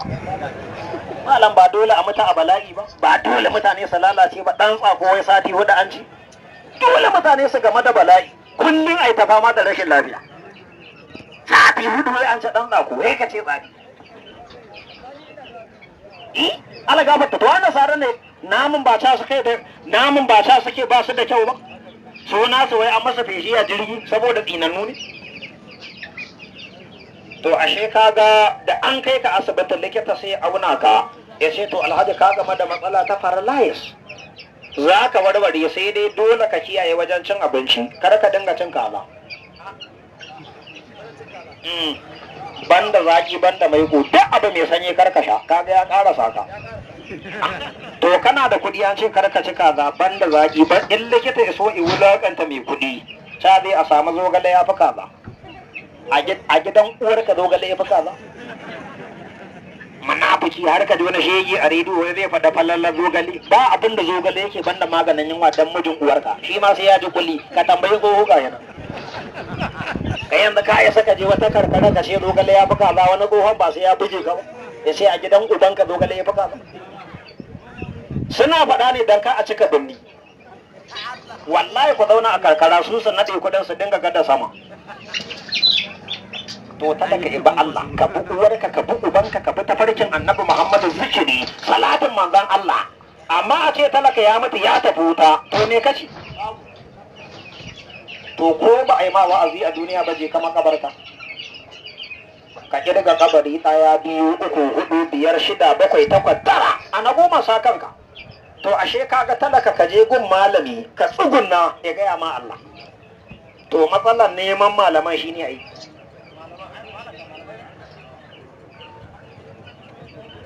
kaza. Malam, ba dole a mutu a bala'i ba, ba dole mutane su lalace ba. Dan tsako wai sati 4 an ci. Dole mutane su game da bala'i, kullum ai ta fama da rashin lafiya. Sati 4 wai an ci dan tsako, wai ka ce tsari. Eh, ala gafarta. To wannan sarar ne, namun ba ta suke da namun ba ta suke ba su da kyau ba. So nasu wai an masa feshi a jirgi saboda tsinannu ne. To ashe kaga da an kai ka asibitin, likita sai auna ka, ya ce to alhaji, ka game da matsala ta paralysis, za ka warware, sai dai dole ka kiyaye wajen cin abinci, kar ka dinga cin kaza, banda zaki, banda maiko, duk abu mai sanyi kar ka sha. Kaga ya karasa ka. To kana da kuɗi, an ce kar ka ci kaza, banda zaki ba. In likita ya so i wulakanta mai kuɗi, cha zai a samu zogale ya fi kaza. A gidan uwarka zogale ya fi kaza? Munafiki, har ka ji wani shege a rediyo wai zai faɗa falalar zogale. Ba abin da zogale yake banda maganin yunwa, dan mijin uwarka. Shi ma sai ya ji kuli. Ka tambayi tsoho ga yana. Ka yanzu ka isa ka je wata karkara ka ce zogale ya fi kaza, wani tsohon ba sai ya buge ka ba, ya ce a gidan ubanka zogale ya fi kaza? Suna faɗa ne dan ka a cika birni. Wallahi ku zauna a karkara, su su naɗe kuɗin su dinga gada sama. To talaka, iba Allah, ka bi uwarka, ka bi ubanka, ka bi tafarkin Annabi Muhammadu, zikiri, salatin manzon Allah. Amma a ce talaka ya mutu ya tafi wuta, to me kace? To ko ba a yi ma wa'azi a duniya ba, je ka makabarta, ka kirga kabari 1, 2, 3, 4, 5, 6, 7, 8, 9, a na 10 sa kanka. To ashe kaga talaka, ka je gun malami ka tsugunna ya gaya ma Allah. To matsalar neman malaman shine ai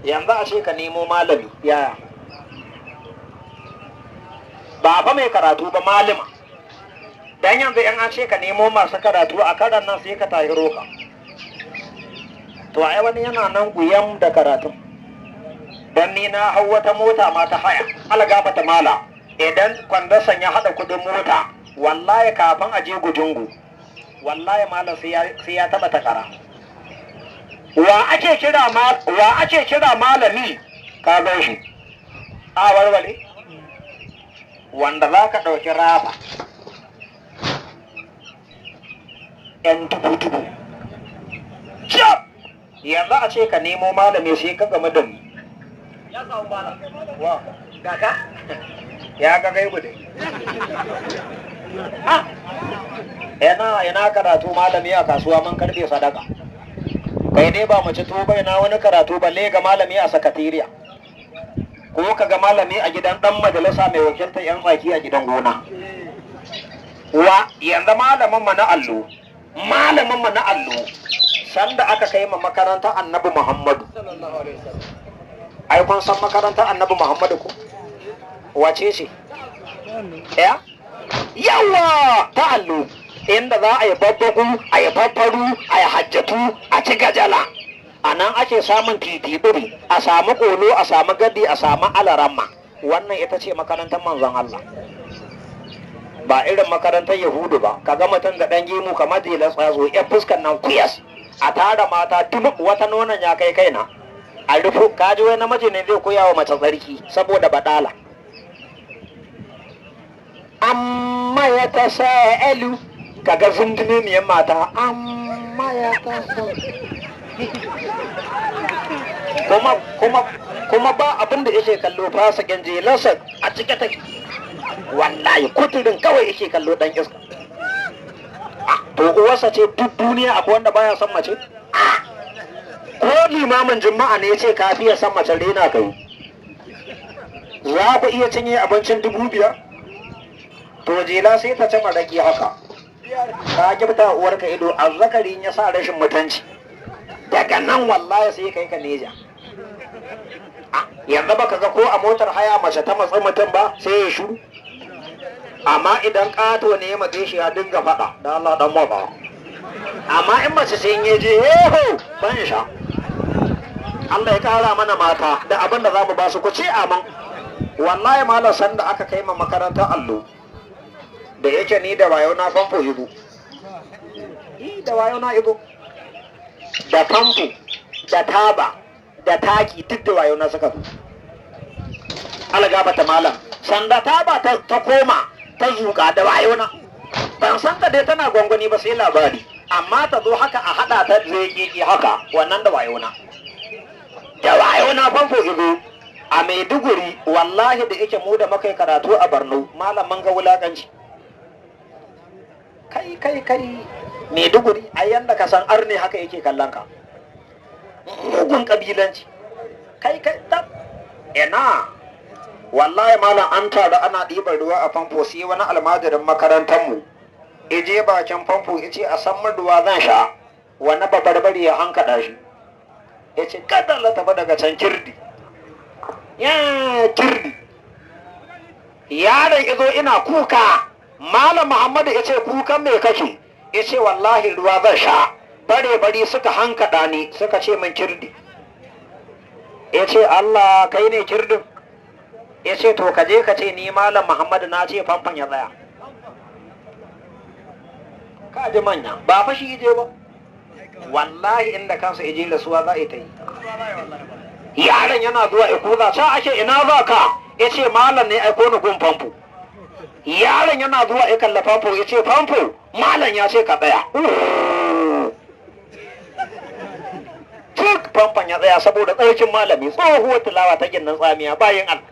yanzu a ce ka nemo malami, yaya? Ba fa mai karatu ba, malama. Dan yanzu in an ce ka nemo masu karatu a karan nan, sai ka tahi roka. To ai wani yana nan guyam da karatun. Dan ni na hau wata mota ma ta haya, algafata mala, idan kwandasan ya hada kudin mota, wallahi kafin a je Gujungu, wallahi malam, sai ya taba takara. Wa ake kira ma, wa ake kira malami? Ka gan shi a warware wanda za ka ɗauki rafa yan dubu-dubu. Cap! Yanzu a ce ka nemo malami, sai ka game da ni. Ya samu malam. Wa? Ga ka? Ya ga gaibu dai. Yana yana karatu malami a kasuwa, mun karbe sadaka. Kai dai ba mace to bai na wani karatu, balle ga malami a sakatiriya, ko ka ga malami a gidan dan majalisa mai wakiltar yan tsaki a gidan gona. Wa yanzu malamin mu na allo, malamin mu na allo, sanda aka kai ma makarantar Annabi Muhammadu. Sallallahu alaihi wasallam. Ai kun san makarantar Annabi Muhammadu ko wace ce? Ya yawa, ta allo, inda za a yi babbaku, a yi faffaru, a yi hajjatu, a ci gajala. A nan ake samun titibiri, a samu kolo, a samu gadi, a samu alaramma. Wannan ita ce makarantar manzon Allah, ba irin makarantar Yahudu ba. Kaga mutum da ɗan gemu kamar jelar tsazo, ya fuskan nan kuyas, a tara mata duk wata nonon ya kai kaina a rufu. Kaji wai namiji ne zai koya wa mace tsarki saboda badala. Amma ya ta sa'alu, kaga zundumemiyar mata, amma ya ta kuma kuma kuma ba abin da yake kallo, fasikin jelarsa a cike take. Wallahi kuturin kawai yake kallo, dan iska. To uwarsa ce duk duniya akwai wanda baya son mace? Ko limamin juma'a ne ya ce ka fiye son mace, rena kai. Za ku iya cinye abincin 5,000? To jela sai ta ci maraki haka, ka gifta uwarka ido. Azzakari ya sa rashin mutunci daga nan, wallahi sai kai ka neja. Yanzu baka ga ko a motar haya mace ta matsi mutum ba, sai ya shuru? Amma idan ƙato ne ya matse shi, ya dinga faɗa da Allah dan matsa. Amma in mace sai in ya je yeho ban sha. Allah ya ƙara mana mata da abin da za mu ba su, ku ce amin. Wallahi malam, sanda aka kai ma makarantar allo, da yake ni da wayo na famfo ibo, ni da wayo na ibo da famfo da taba. da taki duk da wayo na suka zo. Algaba ta malam sanda ta ba ta koma ta zuƙa da wayo na. Ban san ta dai tana gwangwani ba sai labari, amma ta zo haka a haɗa ta zai haka wannan da wayo na. Da wayo na famfo izo a Maiduguri, wallahi da yake mu da muka yi karatu a Borno, malam mun ga wulakanci. Kai kai kai, Maiduguri ai yanda ka san arne haka yake kallon ka, mugun kabilanci. Kai kai tab ina wallahi malam an taru ana ɗiban ruwa a famfo, sai wani almajirin makarantar mu ije bakin famfo yace a san min ruwa zan sha. Wani babarbare ya hankaɗa shi yace kada la tafi daga can kirdi ya kirdi. Yaron izo ina kuka, malam Muhammadu yace kukan me kake? Yace wallahi ruwa zan sha, bare bari suka hankaɗa ni suka ce min kirdi. Yace Allah kai ne kirdin? Yace to ka je ka ce ni malam Muhammadu na ce famfon ya tsaya. Ka ji manya ba fa shi ije ba, wallahi inda kansa ije rasuwa za a ta yi. Yaron yana zuwa ikuza sa ake ina za ka? Yace malam ne aiko ni gun famfo. Yaron yana zuwa ya kalla famfo yace famfo malam ya ce ka tsaya. Tuk famfon ya tsaya saboda tsarkin malami, tsohuwar tilawa ta gindin tsamiya bayan Allah.